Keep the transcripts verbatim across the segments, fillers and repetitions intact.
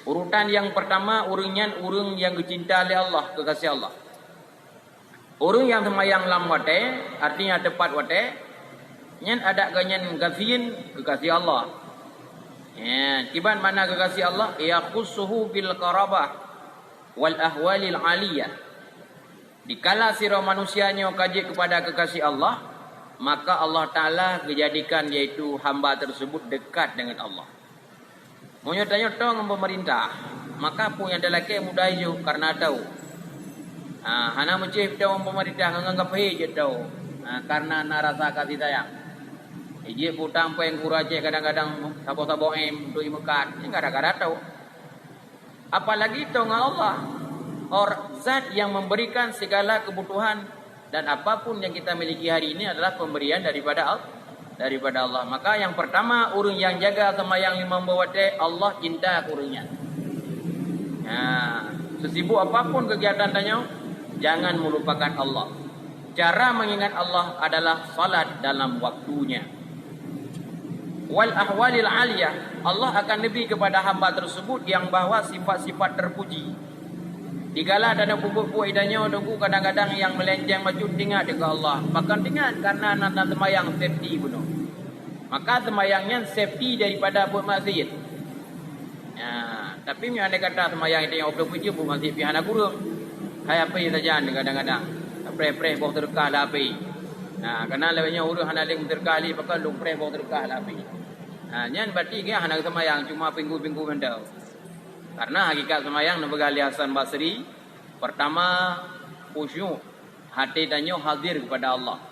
Urutan nyang peurtama, ureuëng nyan ureuëng nyang geucinta lé Allah, keukaséh Allah. Ureuëng nyang seumayang lam watée, artinya teupat watée, nyan adak geuh nyan gasien keukaséh Allah. Ya, kiban makna keukaséh Allah, yakhussuhu bil qarabah wal ahwalil aliyah. Dikala sidroe manusia nyoe ka jeuet keupada keukaséh Allah, maka Allah Taala geujadikan yaitu hamba tersebut dekat dengan Allah. Meunyoe tanyoe toe ngon peumeurintah, maka peue nyang talakée mudah jih karena tao. Ha, hana meucéh toe ngon peumeurintah ngon anggab hé jeuet tao. Ha, karena na rasa kasih sayang. Ijeuet peutang péng gura cék kadang-kadang saboh-saboh M untuk imeukat, nyan gara-gara tao. Apalagi toe ngon Allah, or zat yang memberikan segala kebutuhan dan apapun yang kita miliki hari ini adalah pemberian daripada Al-, daripada Allah. Maka yang pertama, ureuëng nyang jaga seumayang limong boh watée, Allah cinta keu ureuëng nyan. Nah, sesibuk apapun kegiatan tanyoe, jangan melupakan Allah. Cara mengingat Allah adalah salat dalam waktunya. Wal ahwalil aliyah, Allah akan neubri kepada hamba tersebut yang bahwa sifat-sifat terpuji. Dikala tanyoe peubuet-buet tanyoe, Teungku, kadang-kadang nyang meulenceng bacut teuingat deungon Allah. Pakon teuingat? Karena na, na seumayang safety bunoe. Maka seumayang nyan safety daripada buet maksiat. Ya, tapi meunyoe andai kata seumayang tanyoe beutôi-beutôi buet maksiat pih hana kureueng. Hai api sajan kadang-kadang. Preh-preh boh teureukah lam api. Nah, karena lagée nyoe ureuëng hana lé meuteureukah lé, pakon lôn preh boh teureukah lam api. Nah, nyan berarti geuh hana seumayang, cuma pinggui-pinggui mantong. Karena hakikat seumayang neupeugah lé Hasan Basri, pertama, khusyuk, hati tanyoe hadir kepada Allah.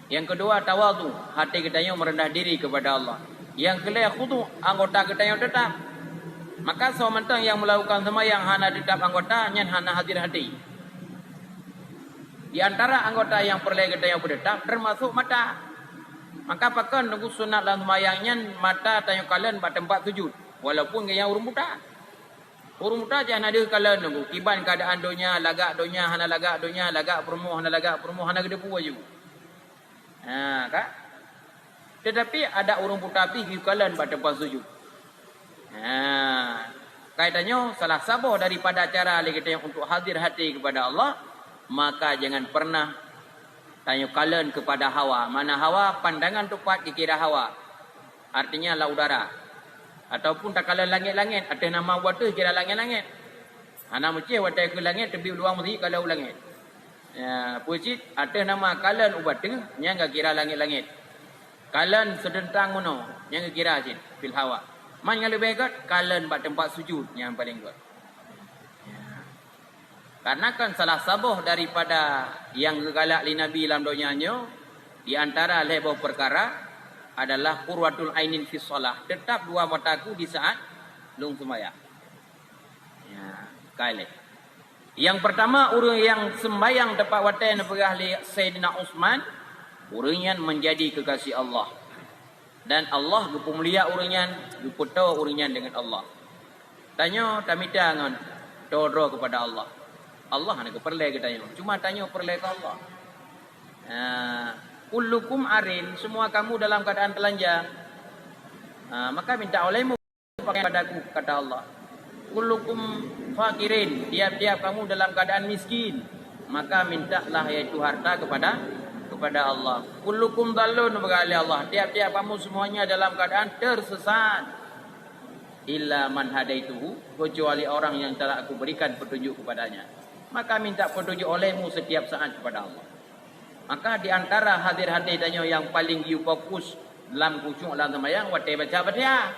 Yang kedua, tawadhu, hati geutanyoe meureundah diri kepada Allah. Yang keulhée, khudhu, anggota geutanyoe teutap. Maka soe mantong nyang meulakukan seumayang hana teutap anggota, nyan hana hadir hati. Di antara anggota nyang peureulée geutanyoe peuteutap, teumasok mata. Maka pakon Teungku sunat lam seumayang nyan mata tanyoe kalon bak teumpat sujut, walaupun geuh nyan ureuëng buta. Ureuëng buta jih hana deuh kalon Teungku, kiban keuadaan donya, lagak donya, hana lagak donya, lagak peurumoh, hana lagak peurumoh, hana geuteupeue laju. Ha, ka? Tetapi adak ureuëng buta pih geukalon bak teumpat sujut. Ha, kaitanyoe salah saboh daripada cara lé geutanyoe untuk hadir hati kepada Allah, maka jangan pernah tanyoe kalon kepada hawa. Mana hawa? Pandangan tupat geukira hawa. Artinya lam udara. Ataupun takalon langét-langét, ateueh nama watée kira langét-langét. Hana meucéh watée keu langét teubiet luwang meusiek kalau langét. Ya, peue cit ateueh nama kalon u bateuh nyang geukira langét-langét. Kalon seudeuntang meunoe nyang geukira cit fil hawa. Man nyang leubeh gét kalon bak teumpat sujut nyang paleng gét. Ya. Karena kan salah saboh daripada nyang geugalak lé Nabi lam donya nyoe di antara lhée boh peukara adalah qurratul ainin fis shalah, teutap dua mataku di saat lôn seumayang. Ya, kai lé. Nyang peurtama, ureuëng nyang seumbayang tepat watée neupeugah lé Saidina Utsman, ureuëng nyan meunjadi keukaséh Allah. Dan Allah geupeumulia ureuëng nyan, geupeutoe ureuëng nyan deungon Allah. Tanyoe tamita ngon toe droe keupada Allah. Allah hana geupeureulée geutanyoe, cuma tanyoe peureulée keu Allah. Ha, kullukum arin, semua kamu dalam keadaan telanjang. Ha, maka minta olehmu pakaian padaku, kata Allah. Kullukum faqirin, tiap-tiap kamu dalam keadaan miskin, maka mintalah yaitu harta kepada kepada Allah. Kullukum dhallun, berkata Allah, tiap-tiap kamu semuanya dalam keadaan tersesat. Illa man hadaituhu, kecuali orang yang telah aku berikan petunjuk kepadanya. Maka minta petunjuk olehmu setiap saat kepada Allah. Maka di antara hadir hati tanyoe nyang paleng geufokus lam khusyuk lam seumayang watée baca Fatihah.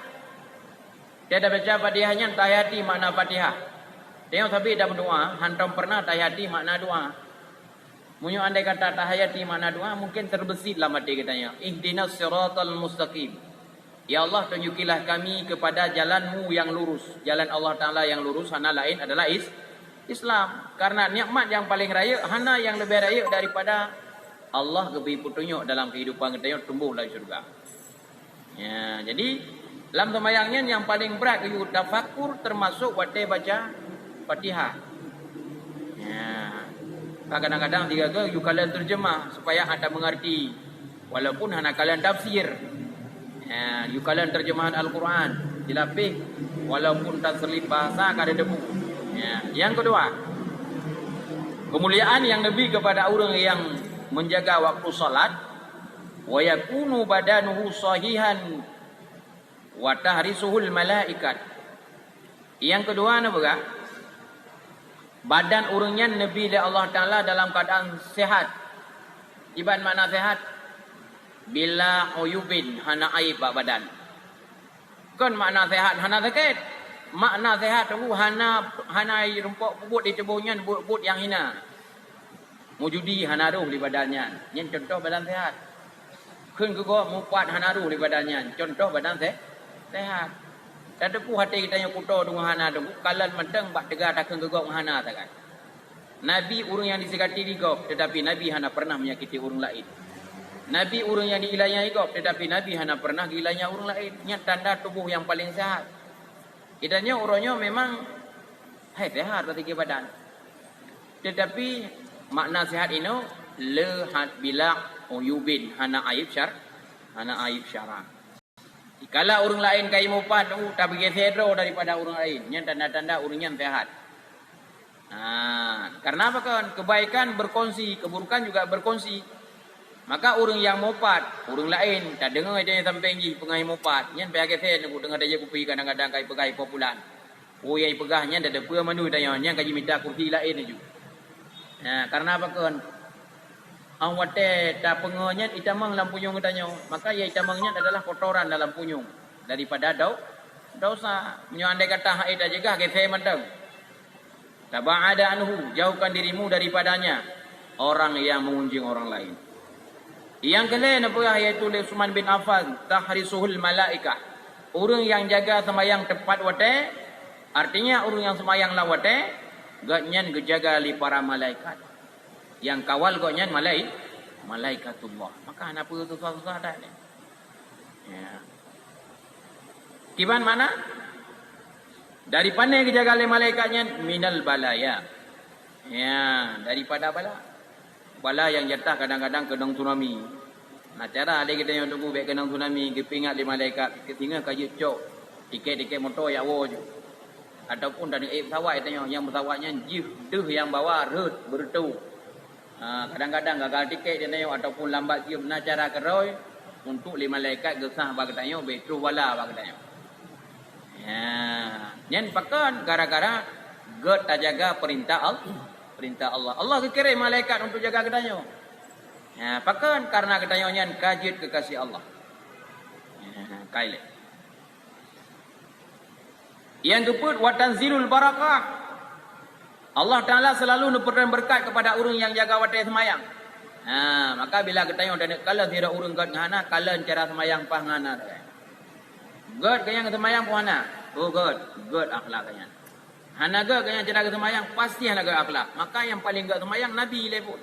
Watée tabaca Fatihah nyan tahayati makna Fatihah. Tanyoe sabe tameudoa, hantom pernah tahayati makna doa. Meunyoe andai kata tahayati makna doa, mungkin terbeusit lam até geutanyoe, "Ihdinas siratal mustaqim." Ya Allah, tunjukilah kami kepada jalan-Mu yang lurus. Jalan Allah Taala yang lurus hana laén adalah is-, Islam. Karena nikmat yang paling rayeuk, hana nyang leubeh rayeuk daripada Allah geubri peutunyok dalam kehidupan geutanyoe tumboh lam syeuruga. Ya, jadi lam seumayang nyan nyang paling brat geuyue tafakur teumasok watée baca Fatihah. Ya. Ka kadang-kadang sigaga geuyue kalon terjemah supaya ata mengerti. Walaupun hana kalon tafsir. Ya, geuyue kalon terjemahan Al-Quran, dilapeh Walaupun taslip bahasa ka ada debu. Ya. Yang kedua, kemuliaan yang lebih kepada orang yang menjaga waktu salat, wa yakunu badanuhu sahihan wa tahrisuhul malaikat. Yang kedua na peugah, badan ureuëng nyan neubi lé Allah Taala dalam keadaan sehat. Iban makna sehat, bila uyubin, hana aib bak badan. Kon makna sehat hana sakét. Makna sehat tu hana, hana rumpok peubuet di tuboh nyan buet-buet nyang hina. Meujudi hana roh di badan nyan. Nyan contoh badan sehat. Kheun keu gob mupat hana roh di badan nyan. Contoh badan se-, sehat. Tateupeue até geutanyoe kuto deungon hana deungon, kalon mantong bak teuga takheun keu gob ngon hana sagai. Nabi ureuëng nyang diseugati di gob, teutapi Nabi hana pernah menyakiti ureuëng laén. Nabi ureuëng nyang diilanya di gob, teutapi Nabi hana pernah geuilanya ureuëng laén. Nyan tanda tuboh nyang paleng sehat. Geutanyoe uroe nyoe memang hai sehat lasigi badan. Teutapi makna sehat inoe, le hat bila uyubin, hana aib syar-, hana aib syara. Dikala ureuëng laén ka mupat, uh, tabeugeusé droe daripada ureuëng laén, nyan tanda-tanda ureuëng nyan sehat. Ha, karena apa kan? Kebaikan berkongsi, keburukan juga berkongsi. Maka ureuëng nyang mupat, ureuëng laén, tadeungoe di sampéng jih peungahi mupat, nyan payah geusé teungku teungoh tajak kupi kadang-kadang kai peugah ipo pulan. Oh, nyang ipeugah nyan tateupeue mandum tanyoe, nyang ka jimita kursi laén laju. Ha, karena apa kan? Óh watée tapeungoe nyan itamong lam punyueng geutanyoe, maka nyang itamong nyan adalah kotoran dalam punyueng daripada dau-, dosa. Meunyoe andai kata hana tajeugah, geusé mantong. Taba'ada anhu, jauhkan dirimu daripadanya, orang yang mengunjing orang lain. Nyang keulhée neupeugah, yaitu lé Utsman bin Affan, tahrisuhul malaikah. Ureuëng nyang jaga seumayang teupat watée, artinya ureuëng nyang seumayang lam watée, gobnyan geujaga lé para malaikat. Nyang kawal gobnyan malai-, malaikatullah. Maka hana peue susah-susah that nyan. Ya. Kiban makna? Dari pane geujaga lé malaikat nyan? Minal balaya. Ya, daripada bala. Bala nyang jatah kadang-kadang keunong tsunami. Nah, cara lé geutanyoe teungku bék keunong tsunami, geupeuingat lé malaikat, singoh ka jeuet cok tiket-tiket moto jak woe ju. Ataupun taneuk ék pesawat geutanyoe, nyang pesawat nyan jih deuh nyang bawa rhot beureutoh. Ha, kadang-kadang gagal tiket geutanyoe ataupun lambat jeuem, na cara keudroe untuk lé malaikat geusah bak geutanyoe, bék troh bala bak geutanyoe. Ha, nyan pakon? Gara-gara gét tajaga peurintah Al-, peurintah Allah. Allah geukirém malaikat untuk jaga geutanyoe. Ha, pakon? Karena geutanyoe nyan ka jeuet keukaséh Allah. Ha, kai lé. Nyang keupeuet, wa tanzilul barakah. Allah Taala selalu neupeureulée beureukat kepada ureuëng nyang jaga watée seumayang. Ha, maka bila geutanyoe taneuk kalon sidroe ureuëng gét ngon hana, kalon cara seumayang paih ngon hana. Gét keu nyang seumayang pun hana. Oh, gét, gét akhlak geuh nyan. Hana gét keu nyang cara geuseumayang, pasti hana gét akhlak. Maka nyang paleng gét seumayang Nabi lé pun.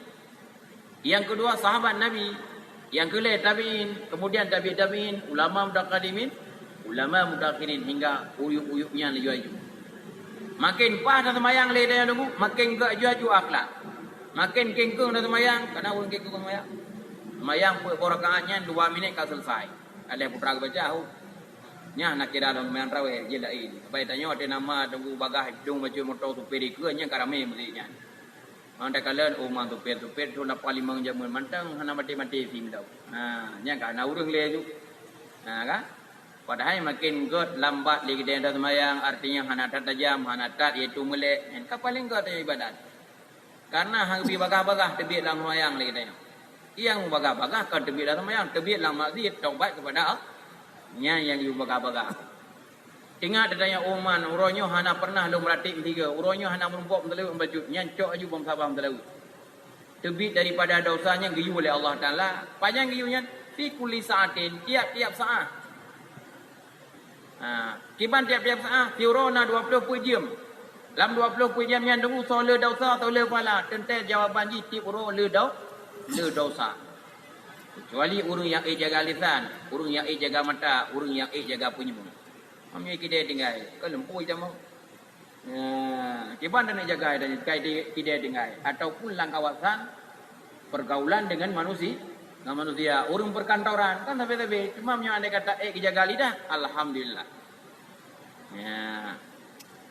Nyang keudua sahabat Nabi, nyang keulhée tabi'in, kemudian tabi' tabi'in, ulama mutaqaddimin, ulama mutaakhirin hingga uyueb-uyueb nyan laju-laju. Maken paih taseumayang lé tanyoe teungku, maken gét laju-laju akhlak. Maken kengkeueng taseumayang, kana ureuëng kengkeueng seumayang. Seumayang peuet boh rakaat nyan dua minét ka seuleusoe. Aléh putra geubaca, hu. Nyan na kira lom seumayang tarawéh, jih laén. Bai tanyoe teuh nama teungku bagah dong bacut moto supir ikeue nyan ka ramé meuseujid nyan. Mantong kalon, oh, mang tupet-tupet tu na palimong jameun mantong hana maté-maté sim tau. Ha, nyan ka na ureuëng lé ju. Ha, kan? Padahai maken gét lambat lé geutanyoe taseumayang, artinya hana that tajam, hana that, yaitu meulek. Nyan ka paleng gét tanyoe ibadat. Karena hana bi bagah-bagah teubiet lam seumayang lé geutanyoe. Nyang bagah-bagah kon teubiet lam seumayang, teubiet lam maksiat, taubat kepada Allah. Nyan nyang yue bagah-bagah. Ingat, geutanyoe umat, uroe nyoe hana pernah lôn meuratéb meusigoe, uroe nyoe hana meurumpok meuteuleuek meubacut, nyan cok aju bom saban meuteuleuek. Teubiet daripada dosa nyan geuyue lé Allah Taala. Pajan geuyue nyan? Fi kulli sa'atin, tiap-tiap saát. Ha, kiban tiap-tiap saát, siuroe na dua ploh peuet jeuem. Lam dua ploh peuet jeuem nyan teungku soe le dosa, soe le pahala, teuntée jawaban jih tiep uroe le do-, le dosa. Kecuali ureuëng nyang ék jaga lisan, ureuëng nyang ék jaga mata, ureuëng nyang ék jaga peunyueng. Meunyoe kidée tinggai, ka leumpui tamong. Nah, kiban taneuk jaga dan kai di-, kidée tinggai ataupun lam kawasan pergaulan dengan manusi-, dengan manusia, ureuëng perkantoran kan sabe-sabe. Cuma meunyoe andai kata ék geujaga lidah, alhamdulillah. Ya.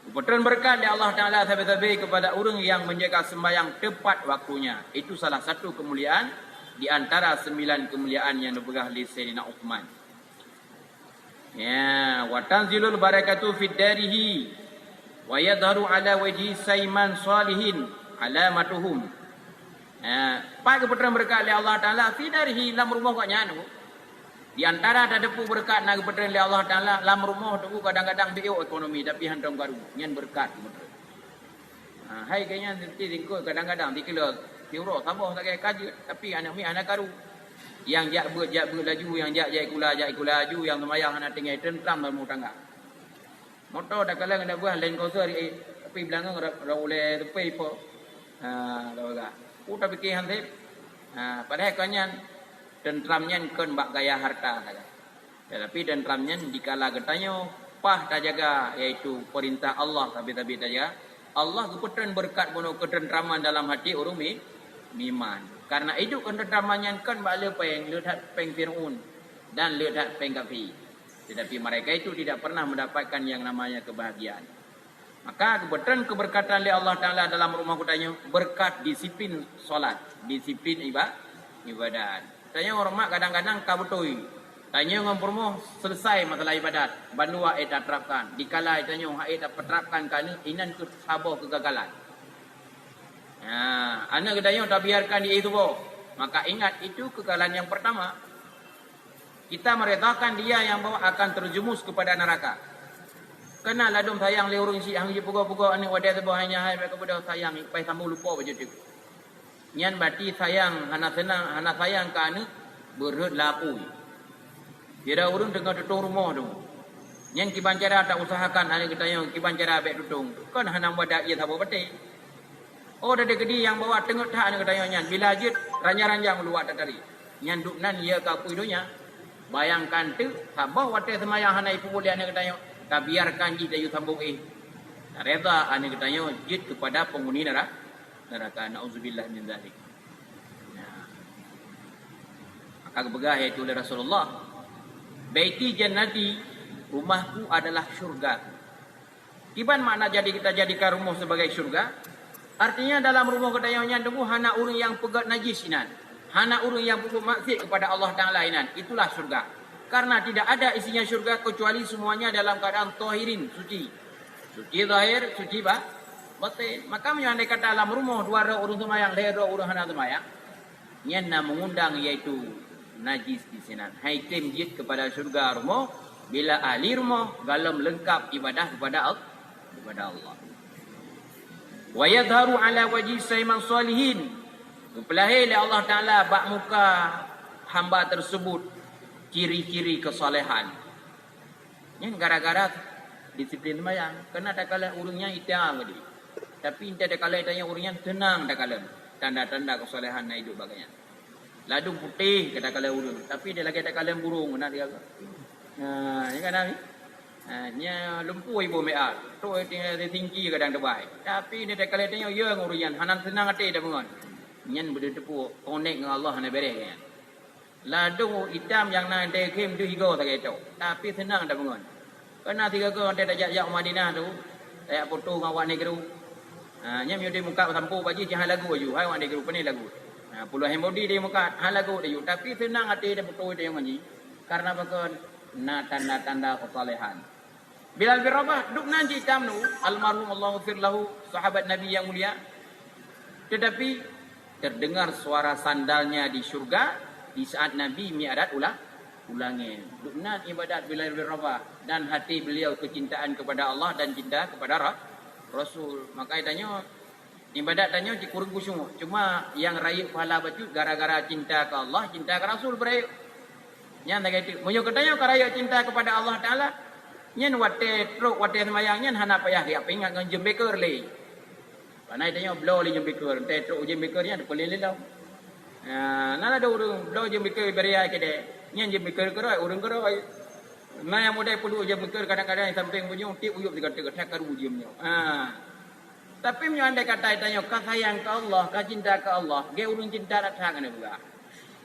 Geupeutrön beureukat lé Allah Taala sabe-sabe kepada ureuëng yang menjaga sembahyang tepat waktunya. Itu salah satu kemuliaan di antara sembilan kemuliaan yang dipeugah lé Saidina Uthman. Ya, wa tanzilul barakatu fid darihi wa yadharu ala wajhi saiman salihin alamatuhum. Ya, pat geupeutrön beureukat lé Allah Taala fi darihi, lam rumoh gobnyan. Di antara tateupeue beureukat na geupeutrön lé Allah Taala lam rumoh tu, kadang-kadang beu ekonomi tapi hantom karu. Nyan beureukat geupeutrön. Ha, hai keu nyan seperti lingkot kadang-kadang dikeulok siuroe saboh sagai ka jeuet, tapi aneuk miet hana karu. Yang jak beuet, jak beuet laju, yang jak, jak sikula, jak sikula laju, yang seumayang hana tinggai, teuntram dalam rumah tangga. Moto takalon hana buah, Land Cruiser, eh, tapi beulangong ra-, ra ulée teupei po. Ha, dah bagah. Ku tapike han sép. Ha, padahai kon nyan, teuntram nyan kon bak gaya harta sagai. Tetapi teuntram nyan dikala geutanyoe paih tajaga, yaitu peurintah Allah sabe-sabe tajaga, Allah geupeutrön beureukat bunoe keuteuntraman dalam hati ureuëng mi-, miman. Karena idup keuteuntraman nyan kon bak le péng, le that péng Fir'aun dan le that péng kafé. Tetapi mereka itu tidak pernah mendapatkan yang namanya kebahagiaan. Maka geupeutrön keubeureukatan lé Allah Taala dalam rumoh geutanyoe beureukat disiplin salat, disiplin iba-, ibadat. Tanyoe horeumat kadang-kadang ka beutôi. Tanyoe ngon peurumoh selesai masalah ibadat, bandua ék taterapkan. Dikala tanyoe hana ék tapeuterapkan keu aneuk, inan keuh saboh keugagalan. Nah, aneuk geutanyoe tabiarkan di tuboh, maka ingat itu kegagalan yang pertama. Kita meredakan dia yang bahwa akan terjerumus kepada neraka. Keunan ladôm sayang lé ureuëng syiek hana jipeugah-peugah aneuk wadée saboh hai nyan hai bak keubeudôh sayang, pai sambung lupo bak jeuet. Nyan berarti sayang hana seunang, hana sayang keu aneuk beureuët lapui. Sira ureuëng teungoh tutong rumoh tu. Nyan kiban cara ta usahakan aneuk geutanyoe kiban cara bék tutong. Kon hana mubadak ié saboh batée. Oh, dari gedi nyang bahwa teungeut that aneuk geutanyoe nyan, bila jeuet ranjang-ranjang uluwa tatari. Nyan duek nan ya ka apui donya. Bayangkan teuk, saboh watée seumayang hana ipeubuet lé aneuk geutanyoe, tabiarkan jih tayue sambong éh. Tareda aneuk geutanyoe jeuet keupada penghuni nera-, neraka. Nauzubillah min dzalik. Nah. Maka geupeugah yaitu oleh Rasulullah, "Baiti jannati, rumahku adalah syurga." Kiban makna jadi kita jadikan rumoh sebagai syurga? Artinya dalam rumoh geutanyoe nyan teungoh hana ureuëng nyang peugét najis inan, hana ureuëng nyang peubuet maksiat kepada Allah Taala inan. Itulah syurga. Karena tidak ada isinya syurga kecuali semuanya dalam keadaan tahirin, suci. Suci zahir, suci ba-, batin. Maka meunyoe andai kata lam rumoh dua droe ureuëng seumayang, lhée droe ureuëng hana seumayang, nyan na mengundang yaitu najis di sinan. Hai tem jeuet kepada syurga rumoh bila ahli rumoh galom leungkap ibadah kepada Al-, kepada Allah. Wa yadharu ala wajhi saiman salihin. Geupeulahé lé Allah Taala bak muka hamba tersebut ciri-ciri kesalehan. Nyan gara-gara disiplin seumayang. Keunan takalon ureuëng nyan itam geude. Tapi entah takalon tanyoe ureuëng nyan seunang takalon. Tanda-tanda kesalehan na idup bak gobnyan. Ladôm putéh ka takalon ureuëng, tapi dia lagée takalon burông na dia. Ha, nyan kan Nabi. Ha, nyan lumpui boh meu'ah. Trok tinggi kadang teubai. Tapi dia takalon tanyoe ya ngon ureuëng nyan hana seunang até tabeungon. Nyan beudeuh teupeu konek ngon Allah hana bereh nyan. Ladôm itam nyang na di khém deuh igoe sagai toh, tapi seunang tabeungon. Keunan sigoe-goe watée tajak-jak u Madinah tu, tajak foto ngon awak nanggroe. Ha, nyan meunyoe di muka sampoe bak jih, jih hana lagu aju, hai awak nanggroe, pane lagu. Ha, puluhan bodi di muka, hana lagu aju, tapi seunang até tafoto tanyoe ngon jih. Karena pakon? Na tanda-tanda kesalehan. Bilal bin Rabah, duek nan cit itam nu, almarhum Allahu ghafir lahu, sahabat Nabi yang mulia. Tetapi terdengar suara sandalnya di syurga di saat Nabi mi'raj ula-, u langét. Duek nan ibadat Bilal bin Rabah dan hati beliau kecintaan kepada Allah dan cinta kepada Ra-, Rasul. Maka tanyoe, ibadat tanyoe cit kureueng khusyuk. Cuma nyang rayeuk pahala bacut gara-gara cinta keu Allah, cinta keu Rasul beurayeuk. Nyan lagée tu. Meunyoe geutanyoe ka rayeuk cinta kepada Allah Taala, nyan watée trok watée seumayang nyan hana payah geupeuingat ngon jeuem beker lé. Panai tanyoe bloe lé jeuem beker, watée trok jeuem beker nyan peulilila. Ha, na ladôm ureuëng bloe jeuem beker beriai keudeh. Nyan jeuem beker keurôi, ureuëng keurôi. Na nyang modai peuduek jeuem beker kadang-kadang di sampéng bunyong tieb uyueb sigoe teuk that karu jeuem nyoe. Ha. Tapi meunyoe andai kata tanyoe ka sayang keu Allah, ka cinta keu Allah, gét ureuëng cinta that-that ngon peugah.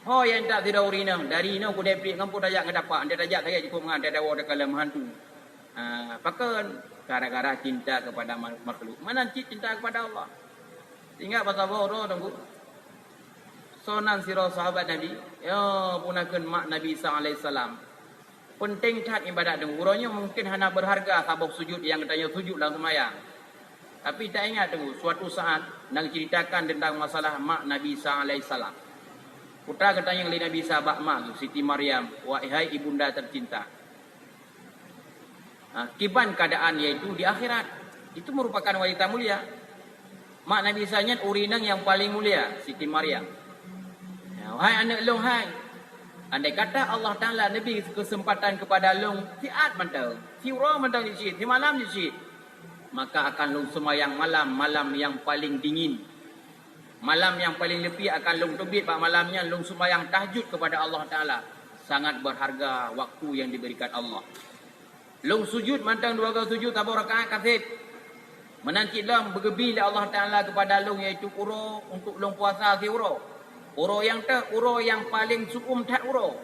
Ho nyang tak sidroe ureuëng inong, dari inong kudai pliek ngon peue tajak ngon tapak, andai tajak sagai jikôb ngon, andai dawa takalon meuhantu. Ah, pakon? Gara-gara cinta kepada ma-, makhluk. Mana cit cinta kepada Allah? Ingat pasal boh uroe, Teungku. Sonan sidroe sahabat Nabi, ya, peunakeun mak Nabi Isa alaihissalam. Penting that ibadat, Teungku. Uroe nyoe mungkin hana berharga saboh sujud nyang geutanyoe sujud lam seumayang. Tapi taingat, Teungku, suatu saat na geuceritakan tentang masalah mak Nabi Isa alaihissalam. Peugah geutanyoe lé Nabi Isa bak mak geuh, Siti Maryam, "Wahai ibunda tercinta." Ha, kiban keadaan, yaitu di akhirat. Itu merupakan wanita mulia. Mak Nabi Isa nyan ureueng inong nyang paleng mulia, Siti Maryam. Ya, "Wahai aneuk lôn, hai, andai kata Allah Taala neubri keuseumpatan keupada lôn siat mantong, siuroe mantong cit, simalam cit, maka akan lôn seumayang malam, malam nyang paleng dingin. Malam nyang paleng leupie akan lôn teubiet bak malam nyan, lôn seumayang tahajud keupada Allah Taala. Sangat berharga waktu yang diberikan Allah. Lôn sujud mantong dua goe sujud saboh rakaat ka sép. Meunan cit lom beugeubri lé Allah Taala keupada lôn, yaitu uroe untuk lôn puasa siuroe. Uroe nyang teuh, uroe nyang paleng su'um that uroe.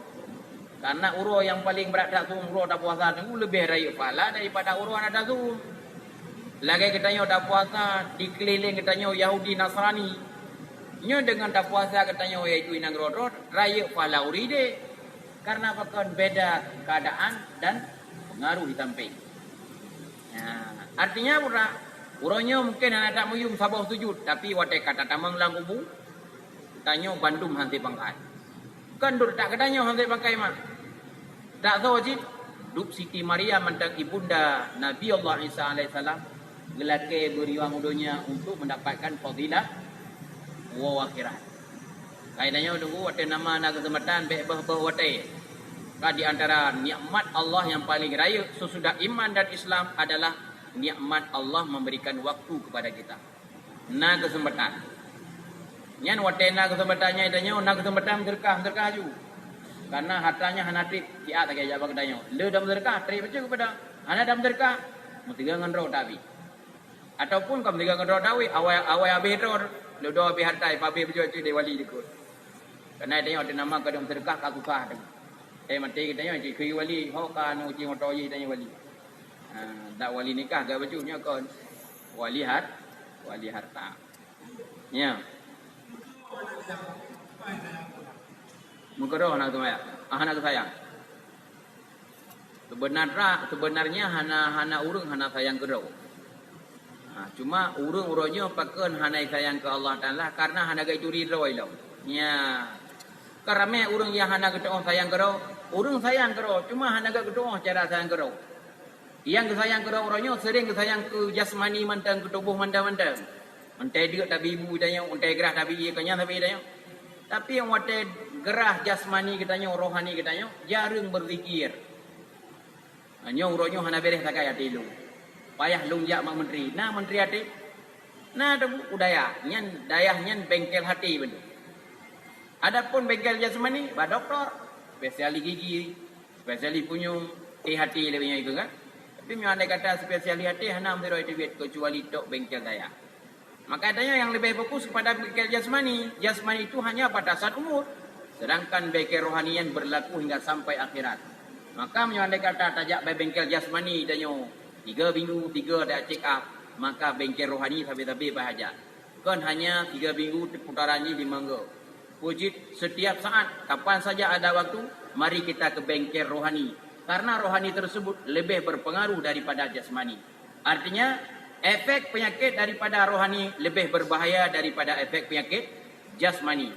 Karena uroe nyang paleng brat that su'um uroe tapuasa, Teungku, leubeh rayeuk pahala daripada uroe hana tasu'um. Lagèe geutanyoe tapuasa di keulileng geutanyoe Yahudi Nasrani. Nyoe deungon tapuasa geutanyoe, yaitu inong rot-rot, rayeuk pahala uri deh. Karena pakon? Beda keadaan dan pengaruh di samping. Nah, artinya apa? Uroe nyoe mungkin hana that meuyum saboh sujud, tapi watèe ka tatamong lam kubu, tanyoe bandum han sép pangkat. Kon duek that geutanyoe han sép pangkat, mak. That soe cit? Duek Siti Maryam mantong ibunda Nabi Allah Isa alaihissalam geulakèe beurjuang u donya untuk mendapatkan fadilah woe akhirat. Hai tanyoe, Teungku, watèe nama na keuseumpatan, bèk boh-boh watèe. Ka di antara nikmat Allah nyang paleng rayeuk sesudah iman dan Islam adalah nikmat Allah memberikan waktu kepada kita. Na keuseumpatan. Nyan watèe na keuseumpatan nyan, tanyoe na keuseumpatan meuseudeukah, meuseudeukah aju. Karena harta nyan hana trép, siat lagèe jak bak geutanyoe. Le tameuseudeukah, trép bacut keupada. Hana tameuseudeukah, meuteugah ngon droe tabi. Ataupun ka meuteugah ngon droe tabi, awai, awai abéh droe, le droe abéh harta, pabéh bacut cit lé wali likot. Karena tanyoe teuh nama kadang meuseudeukah ka susah teuh. Eh, maté geutanyoe cit keu wali, ho ka anu cit moto jih tanyoe wali. Ha, dak wali nikah gak bacut nyoe kon. Wali har-, wali harta. Ya. Meukeureuh hana teuma ya. Ah, hana teusayang. Sebenarnya, sebenarnya hana, hana ureueng hana sayang keudroe. Ha, cuma ureueng uroe nyoe pakon hana sayang keu Allah Taala karena hana geuturi droe lom. Nya. Kan ramé ureueng nyang hana geutu'oh sayang keudroe. Ureueng sayang keudroe, cuma hana geutu'oh cara sayang keudroe. Nyang geusayang keudroe uroe nyoe seuring geusayang keu jasmani mantong, keu tuboh mantong-mantong. Untée deuk tabi ibu tanyoe, untée grah tabi ie, keu nyan tabi tanyoe. Tapi nyang watée grah jasmani geutanyoe, rohani geutanyoe, jareueng beuzikir. Nyoe uroe nyoe hana béréh sagai até lôn. Payah lôn jak mak menteri. Na menteri até? Na teubuk u dayah. Nyan, dayah nyan bengkel até beuneu. Adapun bengkel jasmani, bak dokto, spesialis gigi, spesialis punyueng, T H T lé nyan itu kan. Tapi meunyoe andai kata spesialis até hana meusiroi teubiet keucuali tok bengkel dayah. Maka tanyoe nyang leubeh fokus kepada bengkel jasmani. Jasmani itu hanya batasan umur, sedangkan bengkel rohani nyan berlaku hingga sampai akhirat. Maka meunyoe andai kata tajak bak bengkel jasmani tanyoe tiga minggu, tiga dak check up, maka bengkel rohani sabe-sabe bah hajat. Kon hanya tiga minggu putaran jih limong go. Peue jeuet setiap saat, kapan saja ada waktu, mari kita ke bengkel rohani. Karena rohani tersebut lebih berpengaruh daripada jasmani. Artinya, efek penyakit daripada rohani lebih berbahaya daripada efek penyakit jasmani.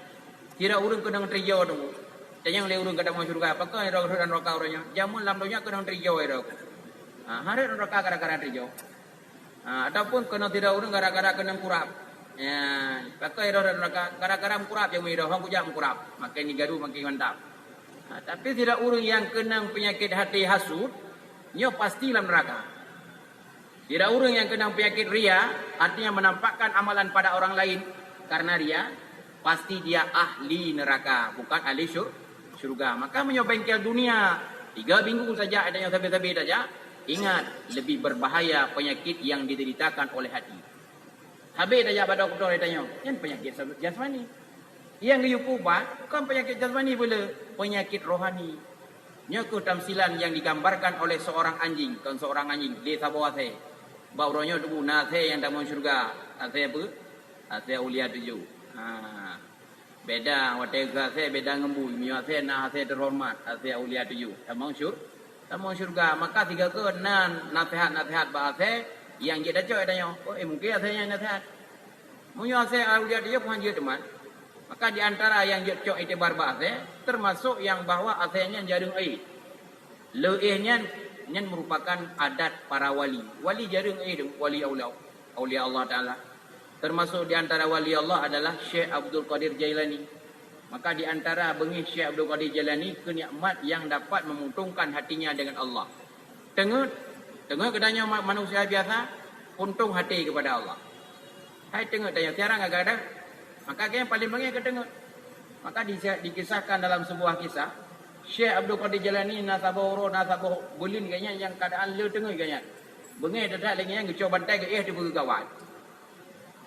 Sidroe ureueng keunong teurijau tu. Tanyong lé ureueng ka tamong syeuruga, pakon sidroe rhot lam neuraka uroe nyoe? Jameun lam donya keunong teurijau sidroe. Ha, hareuet neuraka gara-gara teurijau. Ha, ataupun keunong sidroe ureueng gara-gara keunong kurab. Ya, pakon sidroe rhot neuraka? Gara-gara meukurab jameun sidroe, hong kujak meukurab. Makin digaru makin mantap. Ha, tapi sidroe ureueng nyang keunong peunyakét até hasut, nyoe pasti lam neuraka. Sidroe ureueng nyang keunong peunyakét ria, artinya menampakkan amalan pada orang lain karena ria, pasti dia ahli neraka, bukan ahli syur-, syurga. Maka meunyoe bengkel dunia, tiga minggu saja ada nyang sabe-sabe saja, ingat, lebih berbahaya penyakit yang dideritakan oleh hati. Habéh tajak bak dokto, tanyoe, nyan peunyakét jasmani. Nyang geuyue ubat kon peunyakét jasmani beu le, peunyakét rohani. Nyoe keuh tamsilan nyang digambarkan oleh seorang anjing, kon seorang anjing, lé saboh asèe. Bak uroe nyoe teungku na asèe nyang tamong syeuruga, asèe peue? Asèe aulia tujoh. Ha. Beda watèe keu asèe, beda ngon bui. Meunyoe asèe na asèe teuhoreumat, asèe aulia tujoh. Tamong syur-, tamong syeuruga. Maka sigoe keuh na naseuhat-naseuhat bak asèe nyang jeuet tacok tanyoe. Oh, eh, mungken asèe nyan naseuhat. Meunyoe asèe aulia tujoh pih han jeuet teuma. Maka di antara nyang jeuet cok iktibar bak asèe, teumasok nyang bahwa asèe nyan jareueng éh. Le éh nyan, nyan merupakan adat para wali. Wali jareueng éh, wali aulia, aulia Allah Taala. Teumasok di antara wali Allah adalah Syekh Abdul Qadir Jailani. Maka di antara beungéh Syekh Abdul Qadir Jailani keu nikmat nyang dapat menguntungkan hatinya dengan Allah. Teungeut, teungeut geutanyoe ma-, manusia biasa, untông até keupada Allah. Hai teungeut tanyoe, siat rang kadang-kadang, maka geuh nyang paleng beungéh keu teungeut. Maka di-, dikisahkan dalam sebuah kisah, Syekh Abdul Qadir Jailani na saboh uroe, na saboh buleuen gobnyan nyang keuadaan le teungeut gobnyan. Beungéh that-that lagèe nyan geucok bantai geuéh ateueh peue gawat.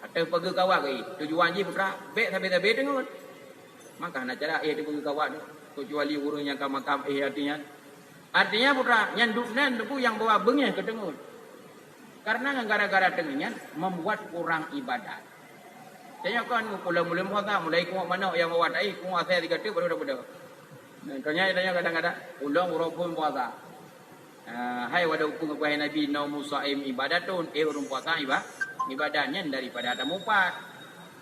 Ateueh peue gawat geuéh. Tujuan jih putra, bèk sabe-sabe teungeut. Maka hana cara éh ateueh peue gawat, keucuali ureueng nyang ka makam éh ateueh nyan. Artinya putra, nyan dum nan teungku nyang bahwa beungéh keu teungeut. Karena ngon gara-gara teungeut nyan membuat kurang ibadat. Tanyoe kon ulôn-ulôn puasa, mulai kungok manok nyang bahwa tai, kungok asèe tiga teuk baru dapat. Nah, tanyoe, tanyoe kadang-kadang ulôn uroe phôn puasa. Ah, hai wadôk peue geupeugah Nabi, "Naumu shaim ibadatun," éh ureueng puasa iba-, ibadat nyan daripada tamupat.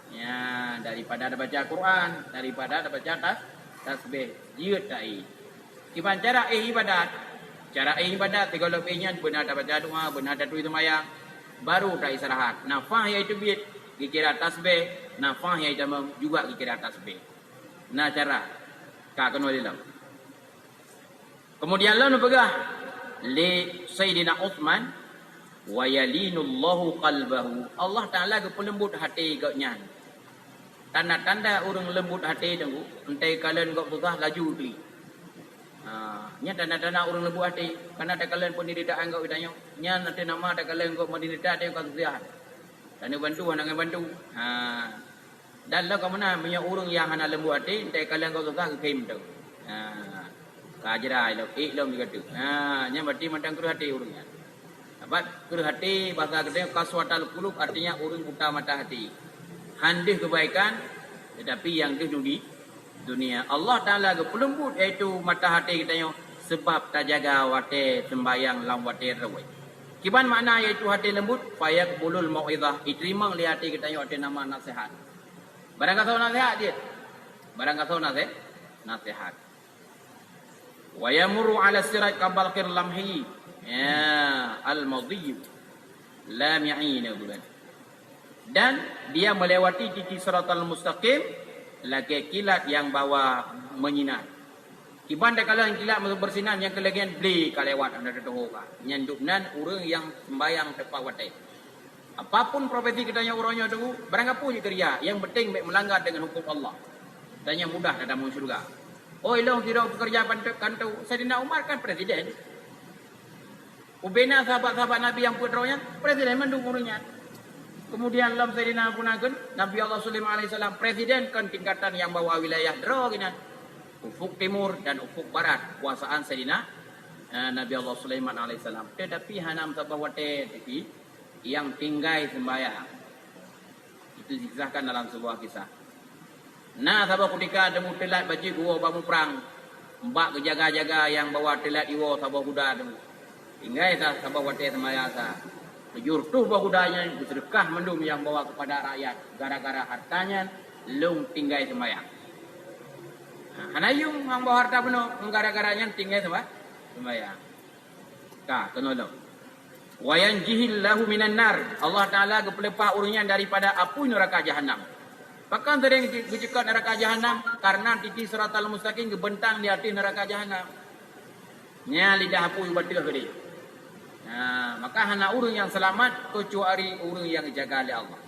Ya, daripada tabaca Quran, daripada tabaca tas-, tasbih. Jeuet taéh. Kiban cara éh ibadat? Cara éh ibadat, sigohlom éh nyan beuna tabaca doa, beuna taturi seumayang, baru taistirahat. Nafah nyang teubiet geukira tasbih, nafah nyang tamong juga geukira tasbih. Na cara, ka keunoe lé lom. Keumudian lom neupeugah lé Saidina Utsman, "Wa yalinullahu qalbahu." Allah Taala geupeuleumbot até gobnyan. Tanda-tanda ureueng leumbot até teungku, 'oh takalon gob susah laju teuh. Ha, nyan tanda-tanda ureueng leumbot até. Kana takalon peundeuritaan gob geutanyoe, nyan ateueh nama takalon gob meudeurita, tanyoe ka susah. Tanyoe bantu hana ngon bantu. Ha. Dan lom ka meunan, meunyoe ureueng nyang hana leumbot até, 'oh takalon gob susah geukhém teuh. Ha. Ka jrai lom, ék lom sigoe teuk. Ha, nyan berarti mantong kreueh até ureueng nyan. Sabab kreueh até, bahasa geutanyoe qaswatal qulub, artinya ureueng buta mata hati. Han deuh keubaikan, tetapi nyang deuh duni-, dunia. Allah Taala geupeuleumbot yaitu mata hati geutanyoe sabab tajaga watèe seumbahyang lam watèe reuwéh. Kiban makna yaitu hati leumbot, fayaqbulul mau'izah, iteurimong lé hati geutanyoe ateueh nama naseuhat. Barang gasoe naseuhat jeuet. Barang gasoe naseuh-, naseuhat. "Wa yamurru 'ala sirat kabarqil lamhi." Ya, al-madhi. Lami'ina bulan. Dan dia melewati titi siratal mustaqim lagèe kilat nyang bahwa meunyinar. Kiban takalon kilat bersinar nyang keuleungian bli ka lewat hana teutuho ka. Nyan dum nan ureueng nyang seumbahyang teupat watèe. Apapun profesi geutanyoe uroe nyoe teungku, barang gapeue jih keureuja, nyang penting bèk meulanggar deungon huköm Allah. Dan nyang mudah tatamong syeuruga. Oh, ilôn sidroe peukeureuja kanto, Saidina Umar kan presiden. Ubena sahabat-sahabat Nabi nyang peuet droe nyan, presiden mandum ureueng nyan. Keumudian lom Saidina Abu Nagen, Nabi Allah Sulaiman alaihissalam, presiden kon tingkatan nyang bahwa wilayah droe geunan. Ufuk timur dan ufuk barat kuasaan Saidina, eh, Nabi Allah Sulaiman alaihissalam. Tetapi hana meusaboh watèe, tapi nyang tinggai seumbahyang. Itu dikisahkan dalam sebuah kisah. Na saboh kutika teungku teulat bacut geuwoe bak muprang, bak geujaga-jaga nyang bahwa teulat iwoe saboh guda teungku. Tinggai sa-, saboh watèe seumbahyang sa. Beujur tuh boh guda nyan geuseudeukah mandum nyang bahwa keupada rakyat, gara-gara harta nyan lôn tinggai seumbahyang. Nah, hana yuem nyang bahwa harta peunoh, gara-gara nyan tinggai seumba-, seumbahyang. Ka, keunoe lom. "Wa yanjihillahu minan nar." Allah Taala geupeuleupah ureueng nyan daripada apui neuraka Jahannam. Pakon seuréng geuceukot neuraka Jahannam? Karena titi siratal mustaqim geubeuntang di ateueh neuraka Jahannam. Nyan lidah apui bateuh keudeh. Nah, maka hana ureueng nyang seulamat keucuali ureueng nyang geujaga lé Allah.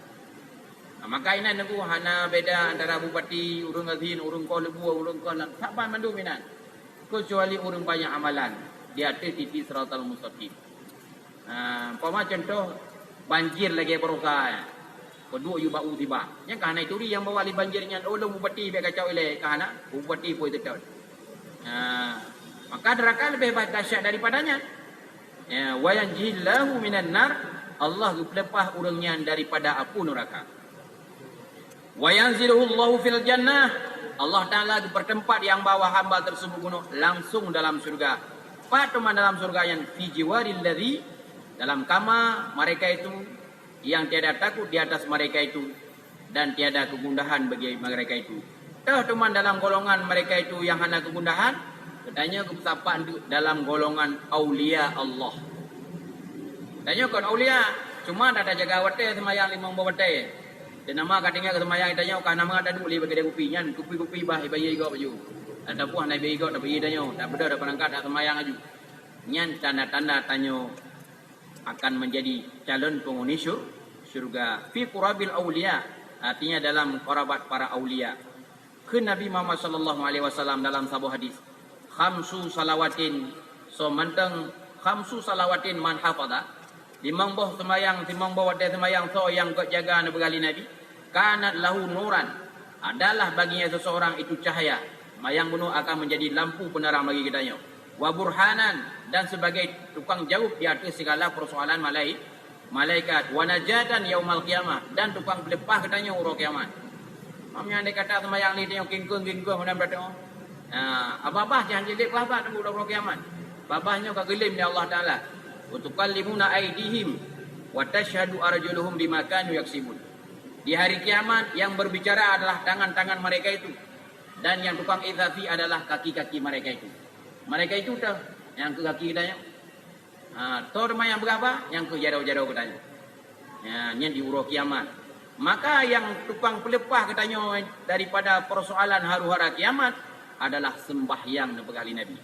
Nah, maka inan teungku hana beda antara bupati, ureueng azin, ureueng koh leubue, ureueng koh lam, saban mandum inan. Keucuali ureueng banyak amalan di ateueh titi siratal mustaqim. Ha, umpama contoh, banjir lagèe barosa, peuduek yue bak u sibak. Nyan ka hana ituri nyang bahwa lé banjir nyan, "Oh, lôn bupati bèk kacau ilèe," ka hana, bupati pun teutot. Ha, Maka neraka lebih dahsyat daripadanya. Ya, wa yanjillahu minan nar, Allah geupeuleupah ureuëng nyan daripada apui neraka. Wa yanziluhullahu fil jannah, Allah Taala geupeurteumpat nyang bahwa hamba tersebut bunoe langsung dalam syurga. Pat teuma dalam syurga nyan? Fi jiwaril ladzi, dalam kama mereka itu yang tiada takut di atas mereka itu, dan tiada kegundahan bagi mereka itu. Toh teuma dalam golongan mereka itu yang hana kegundahan? Geutanyoe geupeusapat dalam golongan aulia Allah. Tanyoe kon aulia, cuma na tajaga watée seumayang limong boh watée. Dan nama ka tinggai keu seumayang tanyoe ka nama taduek lé bagi kupi nyan, kupi-kupi bah ibaye igok baju. Ataupun hana ibaye igok tapi tanyoe, tak beudôh dapat angkat tak seumayang aju. Nyan tanda-tanda tanyoe akan menjadi calon penghuni syur-, syurga. Fi qurabil aulia, artinya dalam kerabat para aulia. Kheun Nabi Muhammad sallallahu alaihi wasallam dalam saboh hadis, "Khamsu salawatin, so mantong khamsu salawatin man hafadha, limong boh seumayang, limong boh watée seumayang so nyang gét jaga neupeugah lé Nabi, kanat lahu nuran, adalah baginya seseorang itu cahaya, seumayang bunoe akan menjadi lampu penerang bagi geutanyoe, wa burhanan, dan sebagai tukang jaweueb di ateueh segala persoalan malai-, malaikat, wa najatan yaumal qiyamah, dan tukang peuleupah geutanyoe uroe kiamat." Mam nyan dikata seumayang lé tanyoe kingkong-kingkong meunan beulatong. Nah, babah jangan jilid babah tunggu uroe kiamat. Babah nyoe ka geulém lé Allah Taala. "Wa tukallimuna aidihim wa tasyhadu arjuluhum bima kanu yaksibun." Di hari kiamat yang berbicara adalah tangan-tangan mereka itu, dan yang tukang izafi adalah kaki-kaki mereka itu. Mereka itu teuh nyang keu kaki geutanyoe. Ha, toh teuma nyang beuraba, nyang keu jaroe-jaroe geutanyoe. Ya, nyan di uroe kiamat. Maka nyang tukang peuleupah geutanyoe daripada persoalan haru-hara kiamat adalah sembahyang neupeugah lé Nabi.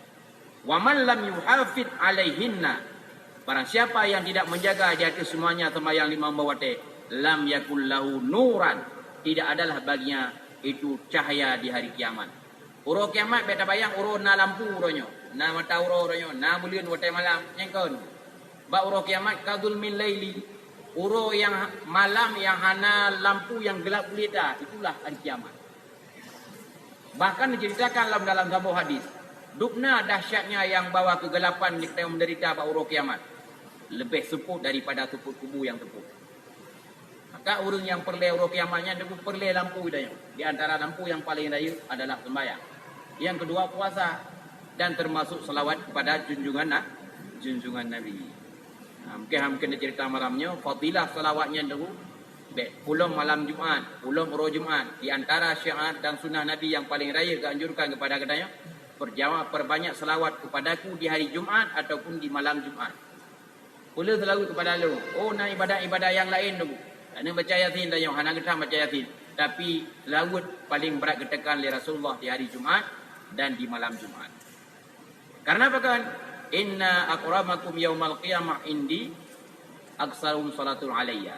"Wa man lam yuhafid alaihinna," barang siapa yang tidak menjaga di atas semuanya sembahyang limong boh watée, "lam yakul lahu nuran," tidak adalah baginya itu cahaya di hari kiamat. Uroe kiamat bék tabayang uroe na lampu uroe nyoe, na mata uroe uroe nyoe, na buleuen watée malam, nyang kon. Bak uroe kiamat ka zulmil laili, uroe nyang malam nyang hana lampu nyang gelap gulita, itulah hari kiamat. Bahkan diceritakan dalam, dalam saboh hadis, dubna dahsyatnya nyang bahwa keugelapan nyang geutanyoe meudeurita bak uroe kiamat, leubeh seupôt daripada seupôt kubu nyang seupôt. Maka ureuëng nyang peureulée uroe kiamat nyan teungku peureulée lampu geutanyoe. Di antara lampu nyang paleng rayeuk adalah sembahyang. Nyang keudua puasa dan teumasok seulaweuet keupada junjungan na-, junjungan Nabi. Nah, mungkin, mungkin cerita malam nyoe, fadilah seulaweuet nyan teungku. Bék, ulôn malam Jumat, ulôn uroe Jumat, di antara syiar dan sunnah Nabi nyang paleng rayeuk geuanjurkan keupada geutanyoe, perjama-, perbanyak seulaweuet keupadaku di hari Jumat ataupun di malam Jumat. Ulôn seulaweuet keupada lôn. Oh, na ibadat-ibadat nyang laén teungku. Hana baca Yasin tanyoe, hana geutam baca Yasin. Tapi seulaweuet paleng brat geutekan lé Rasulullah di hari Jumat dan di malam Jumat. Karena apa kan? "Inna akramakum yaumal qiyamah indi aksarum salatul alayya."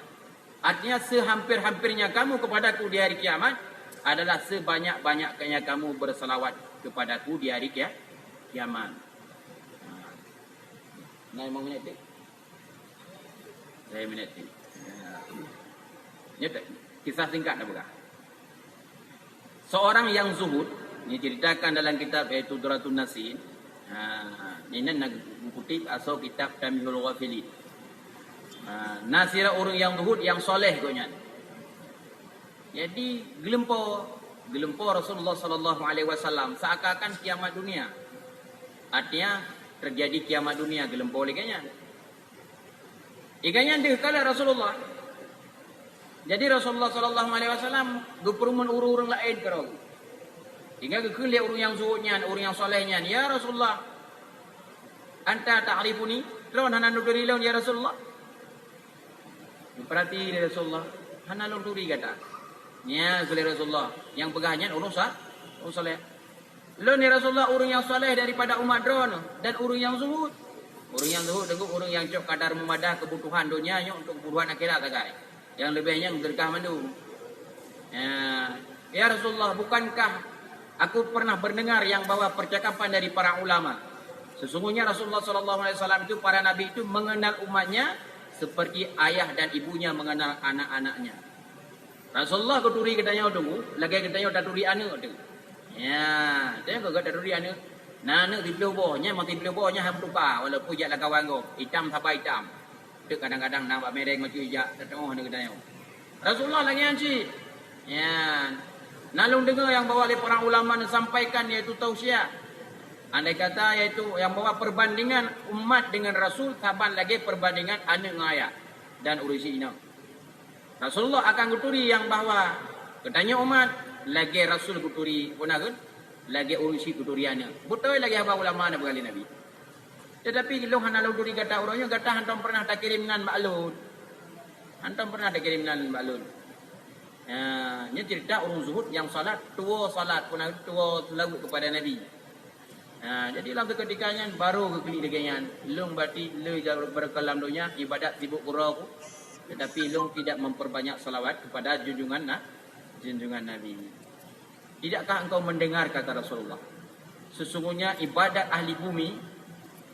Artinya, sehampir-hampirnya kamu kepadaku di hari kiamat adalah sebanyak-banyaknya kamu bersalawat kepadaku di hari kia-, kiamat. Nah, lima minit tu. Lima minit tu. Ya. Nyoe kisah singkat dah peugah. Seorang yang zuhud, diceritakan dalam kitab yaitu Durratun Nasin. Ha, ini nak kutip asal kitab Tanbihul Ghafilin. Ha, na sidroe ureuëng nyang zuhud nyang soleh gobnyan. Jadi, geulumpo, geulumpo Rasulullah sallallahu alaihi wasallam seakan-akan kiamat dunia. Artinya, terjadi kiamat dunia geulumpo lagée nyan. Iga nyan deuh kalon Rasulullah. Jadi Rasulullah sallallahu alaihi wasallam geupeureumeun ureuëng-ureuëng laén keudroe. Hingga geukheun lé ureuëng nyang zuhud nyan, ureuëng nyang soleh nyan, "Ya Rasulullah, anta ta'rifuni? Droen hana neuturi lôn, ya Rasulullah?" Geupeurati lé Rasulullah, "Hana lôn turi gata." Nyan kheun lé Rasulullah, "Nyang peugah nyan ureuëng sa-, ureuëng soleh." "Lôn, ya Rasulullah, ureuëng nyang saleh daripada umat droeneuh dan ureuëng nyang zuhud." Ureuëng nyang zuhud teungku ureuëng nyang cok kadar meumadah keubutuhan donya nyoe untuk keubutuhan akhirat sagai. Nyang leubeh nyan seudeukah mandum. Ya, "Ya Rasulullah, bukankah aku pernah mendengar yang bahwa percakapan dari para ulama? Sesungguhnya Rasulullah sallallahu alaihi wasallam itu, para nabi itu mengenal umatnya seperti ayah dan ibunya mengenal anak-anaknya." Rasulullah geuturi geutanyoe teungku, lagée geutanyoe taturi aneuëk teuh. Ya, tanyoe ka taturi aneuëk. Na aneuk siplôh boh, nyan meusiplôh boh nyan hana meutuka, walaupun jak lam kawan gob, itam saban itam. Teuk kadang-kadang na bak mereng macam ijak, teuteungoh aneuk geutanyoe. Rasulullah lagèe nyan cit. Nyan. Na lôn deungoe nyang bahwa lé para ulama neusampaikan, yaitu tausiah. Andai kata, yaitu nyang bahwa perbandingan umat dengan Rasul saban lagèe perbandingan aneuk ngon ayah dan ureueng syiek inong. Rasulullah akan geuturi nyang bahwa geutanyoe umat lagèe Rasul geuturi, peue na kheun? Lagèe ureueng syiek geuturi aneuk. Beutôi lagèe haba ulama na peugah lé Nabi. Tetapi lôn hana lôn turi gata uroe nyoe, gata hantom pernah takirém nan bak lôn. Hantom pernah takirém nan bak lôn. Ya, nyoe cerita ureueng zuhud nyang salat, tuwoe salat, peue na kheun, tuwoe seulaweuet kepada Nabi. Ha, jadi lam seuketika nyan barô geuklik lagèe nyan, lôn berarti le ja-, beureukat lam donya ibadat sibuk keudroe ku, tetapi lôn tidak memperbanyak salawat kepada junjungan na-, junjungan Nabi. Tidakkah engkau mendengar kata Rasulullah? Sesungguhnya ibadat ahli bumi,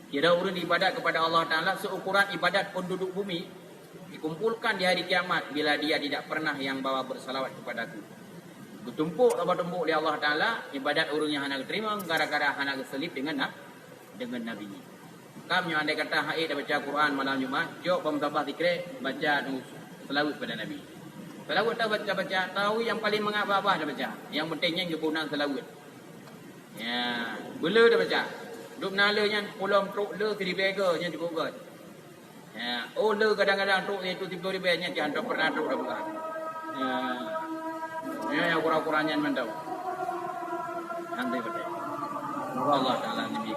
kira ureueng ibadat kepada Allah Taala seukuran ibadat penduduk bumi, dikumpulkan di hari kiamat bila dia tidak pernah yang bahwa bersalawat kepadaku. Geutumpôk saboh tumpôk lé Allah Taala ibadat ureueng nyang hana geuteurimong gara-gara hana geuseulib deungon na-, deungon Nabi. Kam nyoe andai kata hana tabaca Quran malam Jumat, cok bak musabah sikrek, baca seulaweuet pada Nabi. Seulaweuet tabaca-baca, tahu nyang paleng mangat babah tabaca. Nyang penting nyan geupeuguna seulaweuet. Ya, beuleu tabaca. Dum na le nyan pulom trok le siribèe goe nyan cukup goe. Ya, oh le kadang-kadang trok itu tiga ribu nyan, jangan tak pernah trok dah bukan. Ya. Ya, yang kurang-kurang nyan mantap. Nanti betul. Allah Taala nabi.